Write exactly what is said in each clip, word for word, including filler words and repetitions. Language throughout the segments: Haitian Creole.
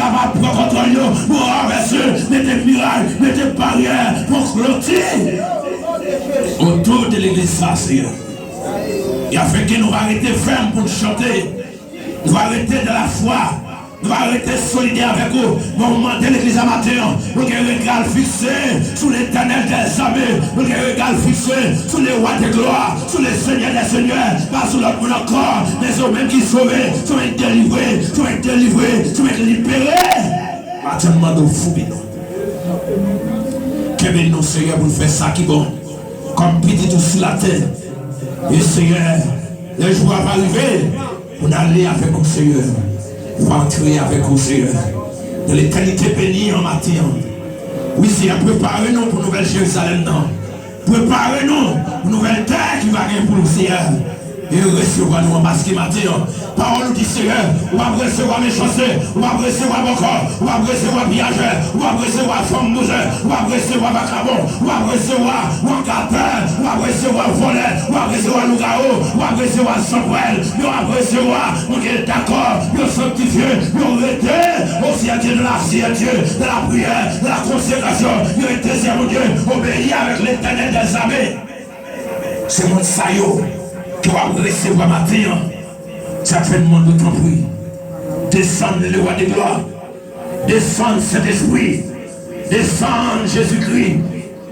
Papa, pran kontwòl yo, nou ranvèse, mete miray, mete baryè, pran kloti otou de legliz sa, Seyè. E afenke nou va rete fèm pou n chante, nou va rete nan lafwa, nou va rete solidè avèk ou. Men ou mande legliz la maten an, pou gen rega l fikse sou Letènèl dèzame, pou gen rega l fikse sou le Wa de glwa, sou le Senyè dè senyè, pa sou lòt moun ankò, men se ou menm ki sove, se ou menm ki delivre, se ou menm ki delivre, se ou menm ki libere. Maten an, m mande w foubi nou. Kenbe nou, Seyè, pou n fè sa ki bon, kòm pitit ou sou latè. E Seyè, lè jou a va rive, pou n ale avèk ou, Seyè. Pou antre avèk ou, Seyè. Nan letènite beni an maten an. Wi, Seyè, prepare nou pou nouvèl Jerizalèm nan. Prepare nou pou nouvèl tè ki va gen pou nou, Seyè. E resevwa nou an, paske maten an, pawòl ou di, Seyè, ou p ap resevwa mechanste, ou p ap resevwa bòkò, ou p ap resevwa piyajè, ou p ap resevwa fanm bouzè, ou p ap resevwa vakabon, ou p ap resevwa wakatè, ou p ap resevwa vòlè, ou p ap resevwa lougawou, ou p ap resevwa sanpwèl, men w ap resevwa moun ki dakò, yo sanktifye, yo rete, o Seyè Dye, nan la siyèti, nan la priyè, nan la konsekrasyon, yo rete, Seyè Bondye, obeyi avèk Letènèl dèzame. Se moun sa yo ke w ap resevwa maten an. Sa k fè n mande w, tanpri, desann, le Wa de glwa. Desann, Sentespri. Desann, Jezikri.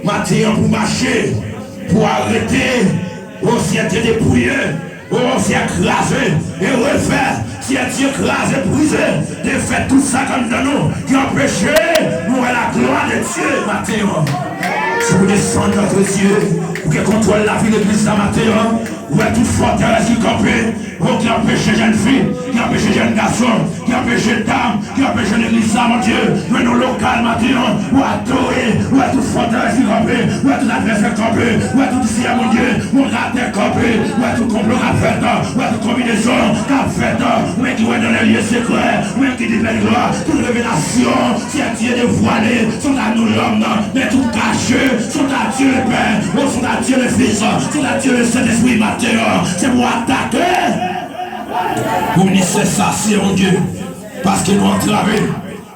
Maten an pou mache, pou arete, o Seyè Dye, depouye, o Seyè, kraze e refè, Seyè Dye, kraze, brize, defèt tout sa k anndan nou ki anpeche nou wè laglwa de Dye maten an. Si w desann, notre Dieu, ou gen kontwòl lavi legliz la maten an, ou wè tout fòterès ki kanpe, o, ki anpeche jèn fi, ki anpeche jèn gason, ki anpeche dam, ki anpeche legliz la, Bondye, jwenn nou lokal maten an, ou adore, ou wè tout fòterès ki kanpe, ou wè tout advèsè kanpe, ou wè tout, Seyè Bondye, ou wè atè kanpe, ou wè tout konplo k ap fèt, ou wè tout konbinezon k ap fèt, ou menm ki wè dans les lieux secrets, ou menm ki di pèn glwa, tout revelasyon, Seyè Dye, devwale, se w ta nou lòm nan, men tout kache, se w ta Dye le Pè, o, se w ta Dye le Fis, se w ta Dye le Sentespri maten an, se pou atake pou ministè sa, Seyè Bondye, paske nou antrave.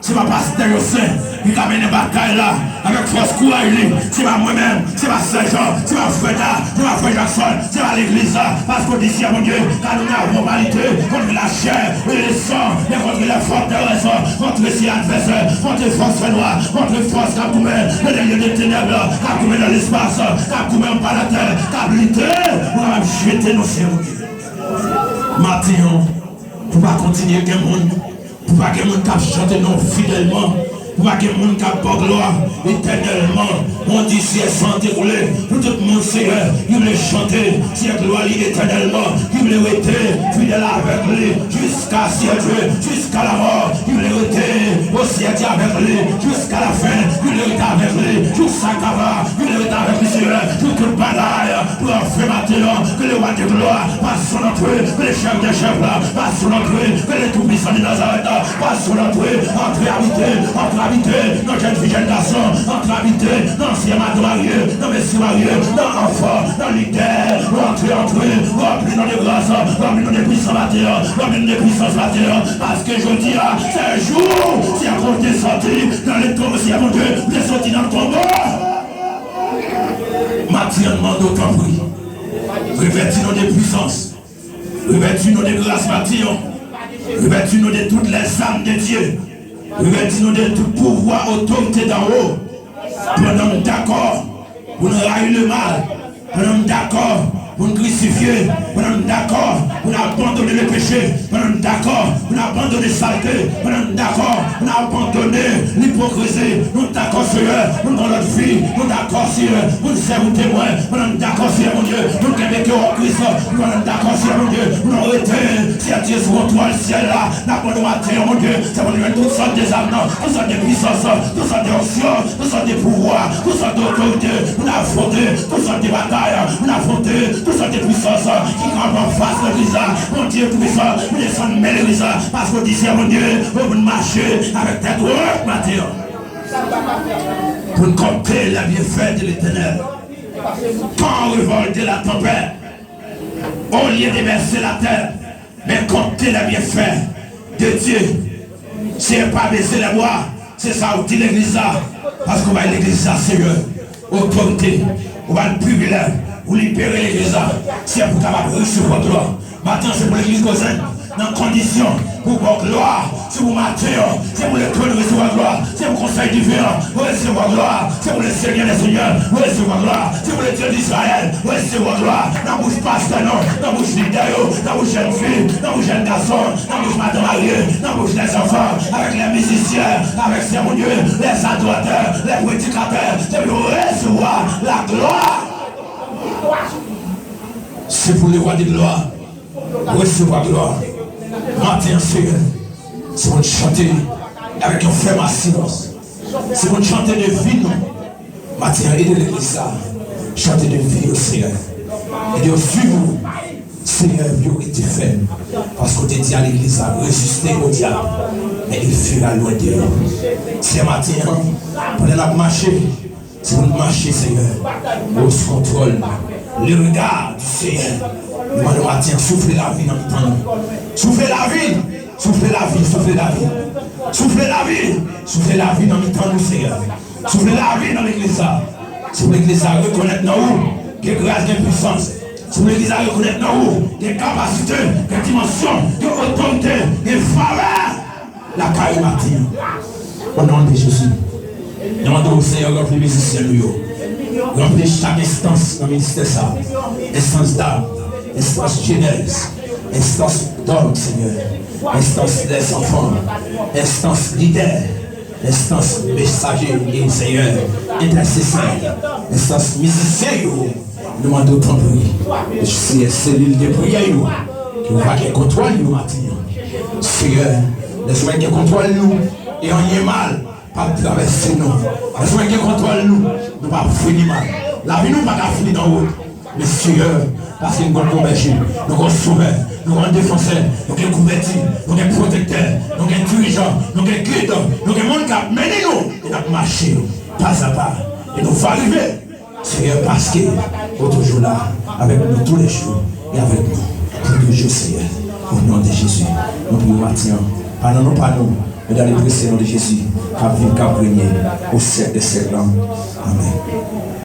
Se pa pastè yo sen ki ka mennen batay la avèk fòs kouraj li. Se pa mwen menm, se pa sè Jan, se pa frè Da, se pa frè Jakson, se pa legliz la. Paske w di, Seyè Bondye, car nous n'avons pas à lutter contre la chair et le sang, mais contre les forteresses, contre ces adversaires, contre fòs fènwa, contre fòs k ap goumen nan lye de tenèb, k ap goumen nan lespas, k ap goumen anba latè, k ap lite pou kapab jete nou, Seyè Bondye. Maten an, pou pa kontinye gen moun, pou pa gen moun k ap chante non w fidèlman, pou pa gen moun k ap ba w glwa etènèlman. Bondye, Seyè, san te koule pou tout moun, Seyè, ki vle chante, Seyè, glwa li etènèlman, ki vle rete fidèl avèk li jiska, Seyè Dye, jiska lamò, ki vle rete, o Seyè Dye, avèk li jiska lafen, ki vle rete avèk li jiska kava, ki vle rete avèk li, Seyè, pou tout bagay pran fen maten an. Que le Roi de gloire passe son entrée, que le Chef des chefs la passe son entrée, que le Tout-Puissant de Nazareth passe son entrée. Antre abite, antre abite nan jèn fi, jèn gason, antre abite nan ansyen madan marye, nan mesye marye, nan anfan, nan lidè. Antre, antre, ranpli nou de gras, ranpli nou de pwisans maten an, ranpli nou de pwisans maten an, paske jodi a, se jou, se pou w te sòti nan letonbo, Seyè Bondye, pou w te sòti nan tonbo. Maten an, n mande w, tanpri, revèti nou de pwisans, revèti nou de gras maten an, revèti nou de tout les armes de Dieu, revèti nou de tout pouvwa, otorite d'en haut, pandan n dakò pou n rayi lemal, pandan n dakò pou n krisifye, pandan n dakò pou n abandone lepeche, pandan n dakò pou n abandone salte, pandan n dakò pou n abandone lipokrizi. Nou dakò, Seyè, pou n gen yon lòt vi. Nou dakò, Seyè, pou n sèvi w temwen. Pandan n dakò, Seyè Bondye, pou n kenbe kè w an Kris. Pandan n dakò, Seyè Bondye, pou nou rete, Seyè Dye, sou kontwòl syèl la. N ap mande w maten an, Bondye, se pou nou jwenn tout sòt de zam nan, tout sòt de pwisans, tout sòt de onksyon, tout sòt de pouvwa, tout sòt de otorite, pou n afwonte tout sòt de batay, pou n afwonte tout sòt de pwisans ki kanpe anfas legliz la. Bondye Toupisan, nou desann men legliz la, paske w di, Seyè Bondye, pou n mache avèk tèt wòt maten an. Pou n kòpte les bienfaits de l'Éternel. Quand on révolte la tempête, au lieu de verser la terre, mais compter les bienfaits de Dieu. Senyè, pa bese lèbwa. Se sa ou di legliz la. Paske ou bay legliz la, Senyè, otorite. Ou ba l privilèj. Ou libere legliz la. Senyè, pou kapab resevwa glwa. Maten an, se pou legliz Gozen nan kondisyon pou ba w glwa. Se pou maten an, se pou legliz resevwa glwa. Se pou konsèy diven an resevwa glwa. Se pou Lesenyè dè senyè resevwa glwa. Se pou Letènèl Dizrayèl resevwa glwa. Nan bouch pastè nou, nan bouch lidè yo, nan bouch jèn fi, nan bouch jèn gason, nan bouch madan marye, nan bouch lèzanfan, avèk lè mizisyen, avèk sè Bondye, lè adoratè, lè predikatè, se pou yo resevwa laglwa. Se pou le rwa de glwa resevwa glwa. Maten an, Senyè, se pou n chante avèk yon fèm asirans. Se pou n chante de vi nou. Maten an, ede legliz sa chante de vi yo, Senyè. Ede yo swiv ou, Senyè, pou yo rete fèm. Paske w te di a legliz la, reziste o dyab, men il fuira loin de eux. Senyè, maten an, pandan n ap mache, se pou n mache, Senyè, ou sou kontwòl. Le regard du Seigneur. Nou mande maten an, soufle lavi nan mitan nou. Soufle lavi, soufle lavi, soufle lavi. Soufle lavi, soufle lavi nan mitan nou, Senyè. Soufle lavi nan legliz la. Se pou legliz la rekonèt nan ou gen gras, gen pwisans. Se pou legliz la rekonèt nan ou gen kapasite, gen dimansyon, gen otorite, gen favè lakay ou maten an. O non de Jezi, nou mande w, Senyè, ranpli mizisyen nou yo. Ranpli chak enstans nan ministè sa. Enstans dam, enstans jenès, enstans dòm, Senyè. Enstans lèzanfan, enstans lidè, enstans mesaje, Senyè, entèsesè, enstans mizisyen yo. Nou mande w tanpri, Senyè, selil de priyè yo, ke w va gen kontwòl yo maten an. Senyè, lè w gen kontwòl nou, e anyen mal p ap travèse nou. Lè w gen kontwòl nou, nou p ap fini mal. Lavi nou pa ka fini nan wout. Men Senyè, paske nou gen yon bon bèje, nou gen yon sovè, nou gen yon defansè, nou gen kouvèti, nou gen pwotektè, nou gen dirijan, nou gen gid, nou gen moun k ap mennen nou, e n ap mache pa a pa, e nou va rive. Senyè, paske ou toujou la avèk nou tou lè jou e avèk nou pou toujou, Senyè. O non de Jezi, nou priye w maten an. Pa nan non pa nou, men dan le presye non de Jezi, k ap viv, k ap renye o syèk dè syèk lan. Amèn.